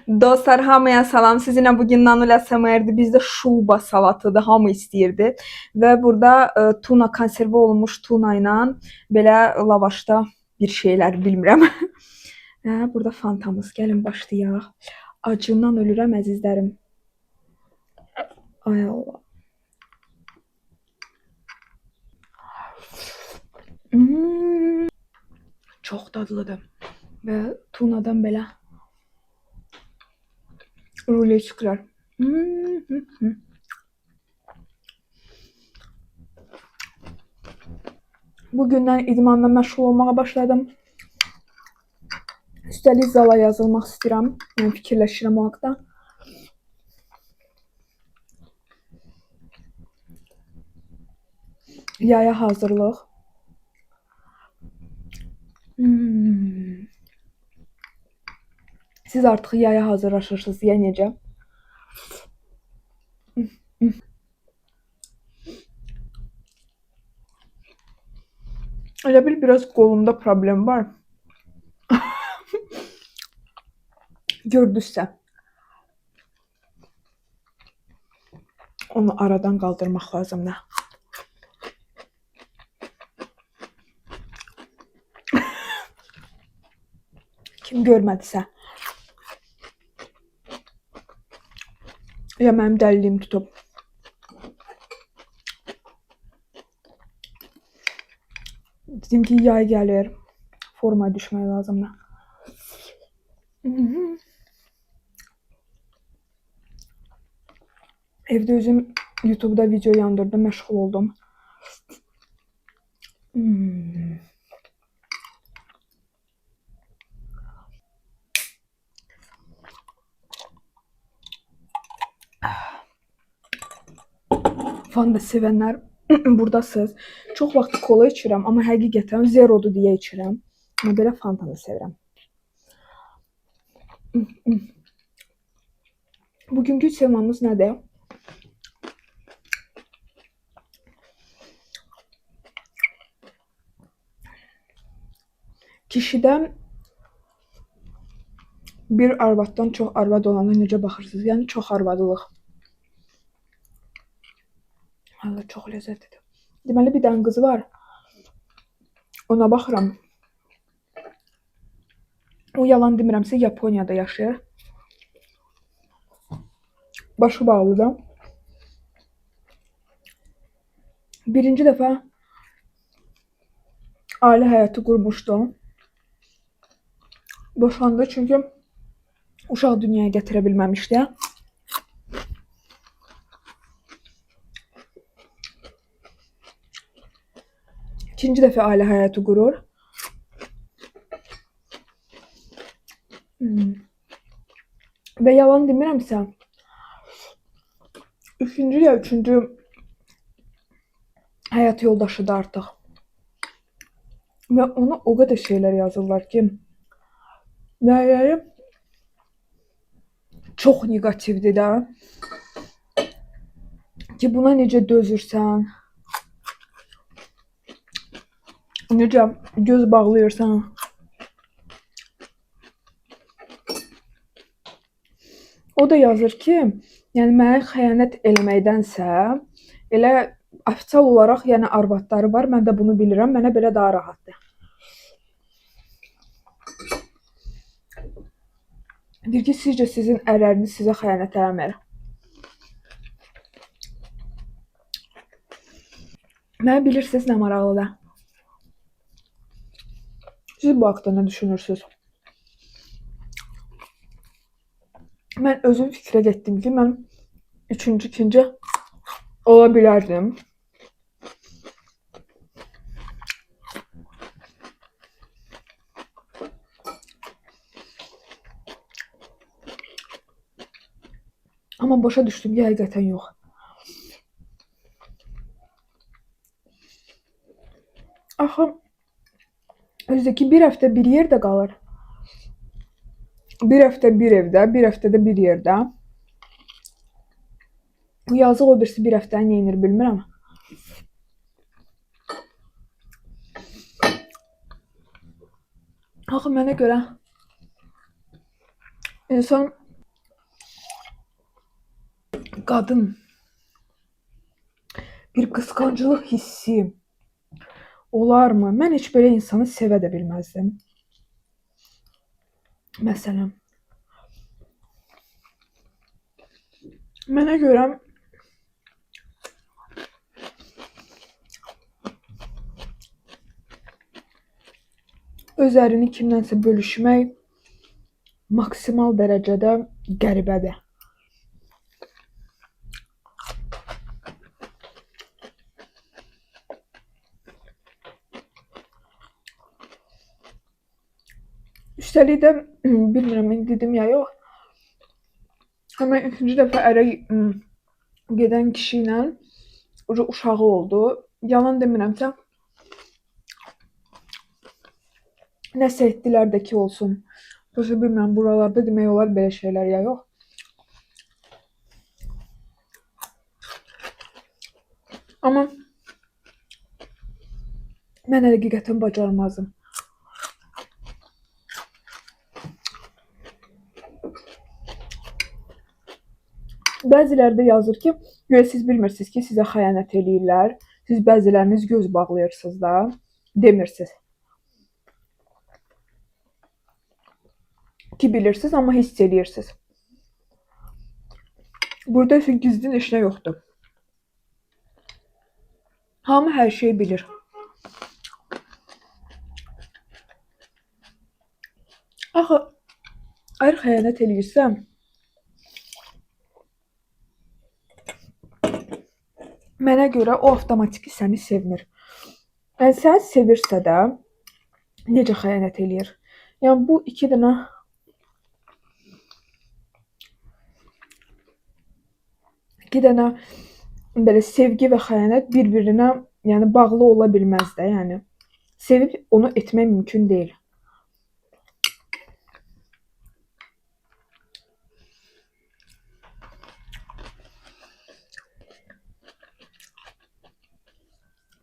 Dostlar hamıya salam. Sizinlə bugün Nanula SMR'di. Bizdə şuba salatıdır. Hamı istəyirdi. Və burada tuna konserve olunmuş tuna ilə belə lavaşda bir şeylər bilmirəm. Burada fantamız. Gəlin başlayaq. Acından ölürəm əzizlərim. Ay Allah. Hmm. Çox dadlıdır. Və tunadan belə rulet çıxır. Hmm. Bugündən idmanla məşğul olmağa başladım. Üstəlik zala yazılmaq istəyirəm. Yəni fikirləşirəm o haqda. Yaya hazırlıq. Hmm. Siz artıq yaya hazırlaşırsınız, ya necə? Elə bil biraz qolumda problem var. Gördünüzsə. Onu aradan qaldırmaq lazımdır. Kim görmədisə. Ya mənim dəliliyim tutub. Dedim ki, yay gəlir. Formaya düşmək lazımdır. Evdə özüm YouTube'da video yandırdım, məşğul oldum. Hmm. Fanta sevənlər buradasınız. Çox vaxt kola içirəm, amma həqiqətən zerodur deyə içirəm. Amma belə Fantanı sevirəm. Bugünkü temamız nədir? Kişidə bir arvaddan çox arvad olanda necə baxırsınız? Yəni çox arvadlılıq. Allah çox ləzzətlidir. Deməli bir dənə qızı var. Ona baxıram. O yalan demirəmsə Yaponiyada yaşayır. Başı bağlıdır. Birinci dəfə ailə həyatı qurmuşdu. Boşandı çünki uşaq dünyaya gətirə bilməmişdi. İkinci dəfə ailə həyatı qurur. Hmm. Və yalan demirəmsə, üçüncü ya üçüncü həyat yoldaşıdır artıq. Və ona o qədər şeylər yazırlar ki, nələri çox neqativdir də. Ki buna necə dözürsən? Necə göz bağlayırsan? O da yazır ki, yəni mənə xəyanət eləməkdənsə, elə ofisial olaraq, yəni arvadları var, mən də bunu bilirəm, mənə belə daha rahatdır. Deyir ki, sizcə sizin ərləriniz sizə xəyanət eləmir? Mənə bilirsiniz nə maraqlıdır? Siz bu haqda nə düşünürsünüz? Mən özüm fikrə getdim ki, mən üçüncü, ikinci ola bilərdim. Amma başa düşdüm ki, həqiqətən yox. Axı özü ki bir həftə bir yerdə qalır. Bir həftə bir evdə, bir həftədə bir yerdə. Yazıq o birisi bir həftə nə edir bilmirəm. Axı mənə görə insan qadın bir qısqanclıq hissi olarmı? Mən heç belə insanı sevə də bilməzdim. Məsələn. Mənə görə öz ərini kimdənsə bölüşmək maksimal dərəcədə qəribədir. Üstəlik də bilmirəm, indi dedim ya yox. Həmən ikinci dəfə ərə gedən kişi ilə uşağı oldu. Yalan demirəmsə, nəsə etdilər də ki olsun. Prosta bilmirəm, buralarda demək olar belə şeylər ya yox. Amma mən həqiqətən bacarmazdım. Bəziləri də yazır ki, güya siz bilmirsiniz ki, sizə xəyanət eləyirlər. Siz bəziləriniz göz bağlayırsınız da, demirsiz. Ki bilirsiniz, amma hiss eləyirsiniz. Burada isə gizlin heç nə yoxdur. Hamı hər şeyi bilir. Axı, ər xəyanət eləyirsə, mənə görə o avtomatiki səni sevmir. Yəni səni sevirsə də necə xəyanət eləyir? Yəni bu iki dənə belə sevgi və xəyanət bir-birinə yəni bağlı ola bilməz də, yəni. Sevib onu etmək mümkün deyil.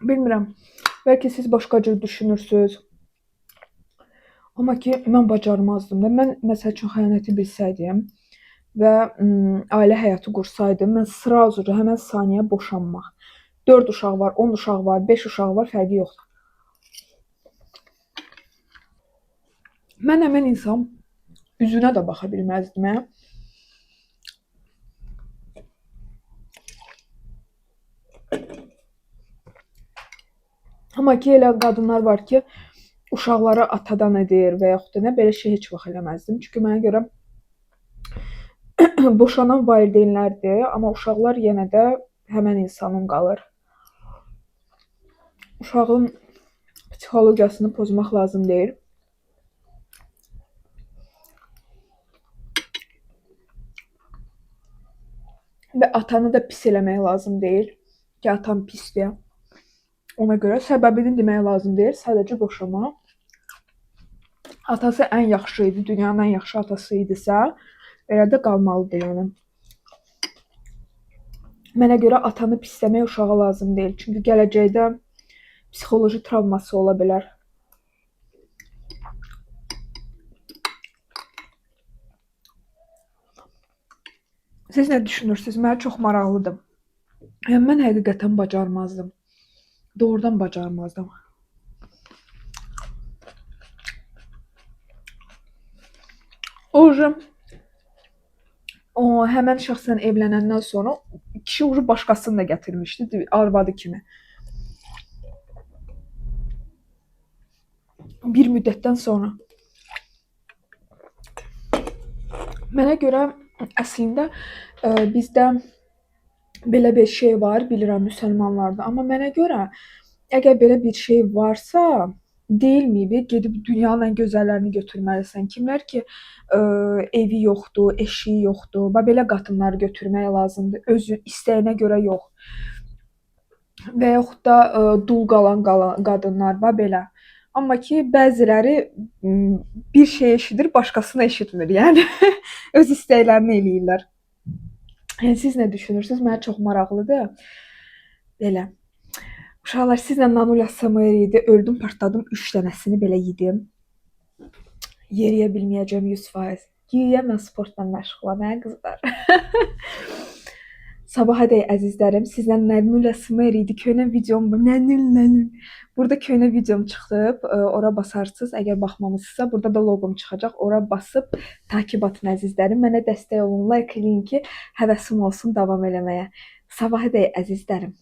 Bilmirəm, bəlkə siz başqa cür düşünürsünüz. Amma ki, mən bacarmazdım da. Mən məsəl üçün xəyanəti bilsəydim və ailə həyatı qursaydım, mən sırazuca həmən saniyə boşanmaq. 4 uşaq var, 10 uşaq var, 5 uşaq var, fərqi yoxdur. Mən həmən insan üzünə də baxa bilməzdim. Hə? Amma ki, elə qadınlar var ki, uşaqları atadan edir və yaxud da nə, belə şey heç vaxt eləməzdim. Çünki mənə görə boşanan valideynlərdir, amma uşaqlar yenə də həmən insanın qalır. Uşağın psixologiyasını pozmaq lazım deyil. Və atanı da pis eləmək lazım deyil ki, atam pisdir. Ona görə səbəbini demək lazım deyil, sadəcə boşama. Atası ən yaxşı idi, dünyanın ən yaxşı atası idisə, elə də qalmalıdır yəni. Mənə görə atanı pisləmək uşağa lazım deyil. Çünki gələcəkdə psixoloji travması ola bilər. Siz nə düşünürsünüz? Mənə çox maraqlıdır. Yəni mən həqiqətən bacarmazdım. Doğrudan bacarmazdım. O həmən şəxslə evlənəndən sonra kişi ucu başqasını da gətirmişdi, arvadı kimi. Bir müddətdən sonra. Mənə görə əslində bizdə belə bir şey var, bilirəm müsəlmanlarda, amma mənə görə əgər belə bir şey varsa, deyilməyib, gedib dünyanın ən gözəllərini götürməlisən. Kimlər ki, evi yoxdur, eşiyi yoxdur, bax belə qadınları götürmək lazımdır, özü istəyinə görə yox. Və yaxud da dul qalan qadınlar, bax belə. Amma ki, bəziləri bir şey eşidir, başqasını eşitmir. Yəni öz istəklərini eləyirlər. Yəni siz nə düşünürsünüz? Mənə çox maraqlıdır. Belə. Uşaqlar, sizlə Nanulya SMR idi. Öldüm, partladım. 3 dənəsini belə yedim. Yeriyə bilməyəcəm 100%. Güya mən sportla məşğulam, hə qızlar? Sabahadək əzizlərim, sizlə Nənülə Smer idi. Köhnə videom bu. Nənül, nənül. Burada köhnə videom çıxıb, ora basarsınız. Əgər baxmamısınızsa, burada da loqom çıxacaq. Ora basıb takip atın əzizlərim. Mənə dəstək olun, like eləyin ki, həvəsim olsun davam eləməyə. Sabahadək əzizlərim.